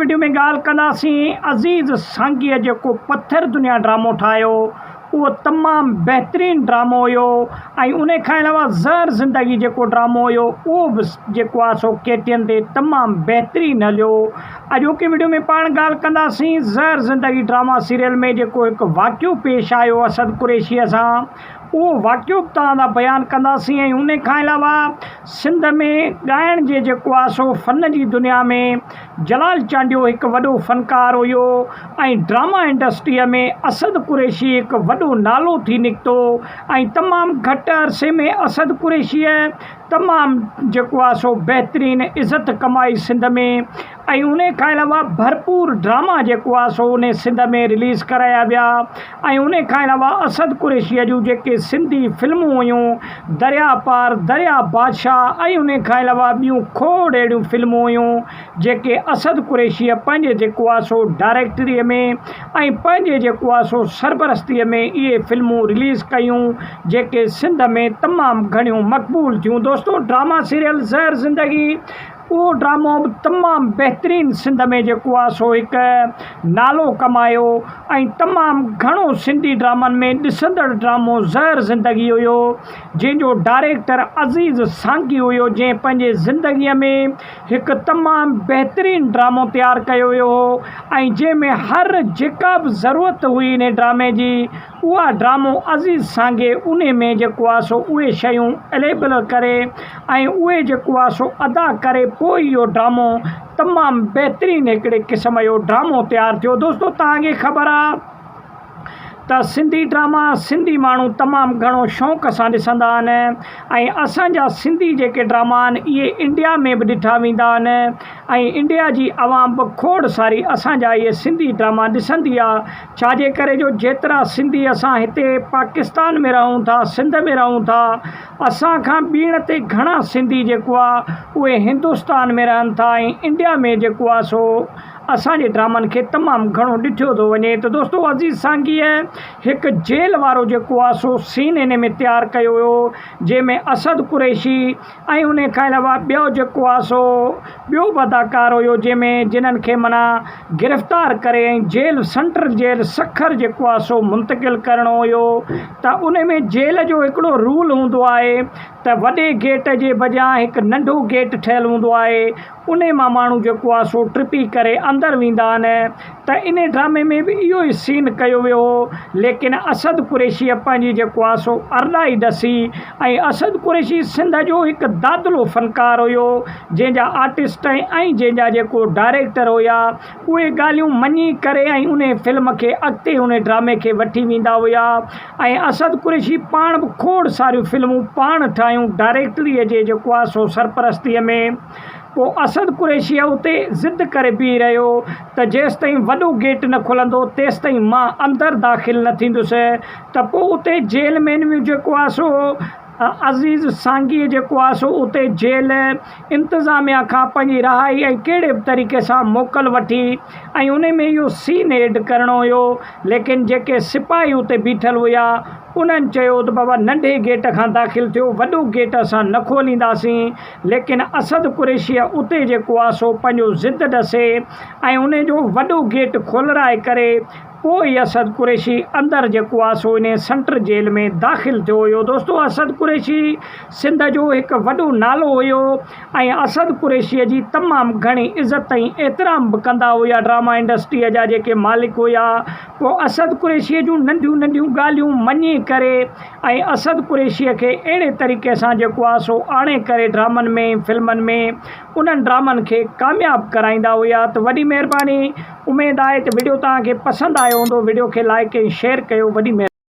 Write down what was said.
Video ۾ ڳالهه ڪنداسين عزيز سانگيء جيڪو پٿر دنيا ڊرامو ٺاهيو اهو تمام بهترين ڊرامو هيو ۽ ان کان علاوه زهر زندگي جيڪو ڊرامو هيو اهو به جيڪو آهي سو ڪي ٽي اين تي تمام بهترين هليو. اڄوڪي وڊيو ۾ پاڻ ڳالهه ڪنداسين زهر زندگي ڊراما سيريل ۾ جيڪو هڪ واقعو پيش آيو اسد قريشيء سان اهو واقعو به توهان سان بيان ڪنداسين ۽ ان کان علاوه سنڌ ۾ ڳائڻ جي جيڪو آهي سو فن جي دنيا ۾ جلال چانڊيو هڪ وڏو فنڪار هيو ۽ ڊراما انڊسٽريء ۾ اسد قريشي هڪ وڏو نالو ٿي نڪتو ۽ تمام گهٽ عرصي ۾ اسد قريشيء تمام جيڪو آهي سو بهترين عزت ڪمائي سنڌ ۾ ۽ انهي کان علاوه ڀرپور ڊراما جيڪو آهي سو انهي سنڌ ۾ رليز ڪرايا ويا ۽ انهي کان علاوه اسد قريشيء جون جيڪي سنڌي فلمون هيون دريا پار دريا بادشاهه ۽ انهي کان علاوه ٻيون کوڙ اهڙيون فلمون هيون جيڪي اسد قريشيء پنهنجي جيڪو آهي سو ڊائريڪٽريء ۾ ۽ پنهنجي جيڪو آهي سو سرپرستيء ۾ اهي فلمون رليز ڪيون جيڪي سنڌ ۾ تمام گهڻيون مقبول ٿيون دوستو ڊراما سيريل زهر زندگي اهو ڊرامو به تمام بهترين سنڌ ۾ جيڪو آهي سو هڪ نالو ڪمايو ۽ تمام گهڻو سنڌي ڊرامن ۾ ڏسندڙ ڊرامو زهر زندگي هيو جنهن جو ڊائريڪٽر عزيز سانگي هيو جنهن پنهنجي زندگيء ۾ هڪ تمام بهترين ڊرامو تيار ڪيو ويو هو ۽ جنهن ۾ هر جيڪا به ضرورت هئي انهي ڊرامي جي اها ڊرامو عزيز سانگي انهي ۾ جيڪو آ سو اهي شيون اليبل ڪري ۽ اهي جيڪو آ سو ادا ڪري پوء اهو ڊرامو تمام بهترين هڪڙي قسم جو ڊرامو تيار ٿيو دوستو توهان کي خبر آ ته سنڌي ڊراما سنڌي ماڻهو تمام گهڻو شوق سان ڏسندا آهن ۽ اسان جا سنڌي جيڪي ڊراما آهن اهي انڊيا ۾ به ڏٺا ويندا آهن ۽ انڊيا جي عوام به کوڙ ساري اسان جا اهي سنڌي ڊراما ڏسندي آ ڇا جي ڪري جو جيترا سنڌي اسان هتي پاڪستان ۾ رهون ٿا سنڌ ۾ رهون ٿا اسان کان ٻيڻ تي گهڻا سنڌي جيڪو آ اهي هندستان ۾ رهن ٿا ۽ انڊيا ۾ جيڪو آ سو اسان جي ڊرامن کي تمام گهڻو ڏٺو ٿو وڃي ته دوستو عزيز سانگيء هڪ جيل وارو جيڪو آ سو سين ان ۾ تيار ڪيو ويو جنهن ۾ اسد قريشي ۽ انهي کان علاوه ٻيو جيڪو آ سو ٻيو به اداڪار هيو جنهن ۾ جنھن کي معنيٰ گرفتار ڪري ۽ جيل سنٽرل جيل سکر جيڪو آ سو منتقل ڪرڻو هيو ته انهي ۾ جيل جو هڪڙو رول هوندو آهي ته وڏي گيٽ جي بجاء هڪ ننڍو گيٽ ٺهيل هوندو آهي انهي مان ماڻهو جيڪو آ سو ٽپي ڪري اندر ويندا آهن ته انهي ڊرامي ۾ به اهو ئي سين ڪيو ويو هو ليڪن اسد قريشيء پنهنجي جيڪو آ سو ارڏائي ڏسي ۽ اسد قريشي سنڌ جو هڪ دادلو فنڪار هيو جنهن جا آرٽسٽ ۽ جنهن جا جيڪو ڊائريڪٽر هيا اهي ڳالهيون مڃي ڪري ۽ انهي فلم کي اڳتي انهي ڊرامي کي وٺي ويندا هيا ۽ اسد قريشي پاڻ به کوڙ ساريون فلمون پاڻ ٺاهيون ڊائريڪٽريء جي جيڪو آ سو سرپرستيء ۾ پوء اسد قريشيء اتي ضد ڪري بيهي رهيو ته جيستائين وڏو گيٽ نه کلندو تيستائين مان اندر داخل نه ٿيندس ته پوء اتي جيل مين به جيڪو آهي سو عزيز سانگيء جيڪو آهي سو اتي جيل انتظاميا کان پنهنجي رهائي ۽ ڪهڙي به طريقي سان موڪل وٺي ۽ ان ۾ اهو سين ايڊ ڪرڻو هيو ليڪن جيڪي سپاهي اتي بيٺل هيا انهن چيو ته بابا ننڍي گيٽ کان داخل ٿيو وڏو گيٽ اسان نه کولينداسين ليڪن اسد قريشيء اتي جيڪو آ سو پنهنجو ضد ڏسي ۽ انهي جو وڏو گيٽ کولرائي ڪري پوء ئي اسد قريشي اندر جيڪو آ سو انهي سنٽر جيل ۾ داخل ٿيو هيو دوستو اسد قريشي سنڌ جو هڪ وڏو نالو هيو ۽ اسد قريشيء جي تمام گهڻي عزت ۽ احترام به ڪندا هيا ڊراما انڊسٽريء جا جيڪي مالڪ هيا پوء اسد قريشيء جون ننڍيون ننڍيون ڳالهيون مڃي ڪري ۽ اسد قريشيء کي اهڙي طريقي سان جيڪو آ سو آڻي ڪري ڊرامن ۾ فلمن ۾ انهن ڊرامن کي ڪامياب ڪرائيندا هيا ته وڏي مهرباني اميد آهي ته وڊيو توهان کي پسند آيو هوندو وڊيو کي لائيڪ ۽ شيئر ڪيو وڏي مهرباني.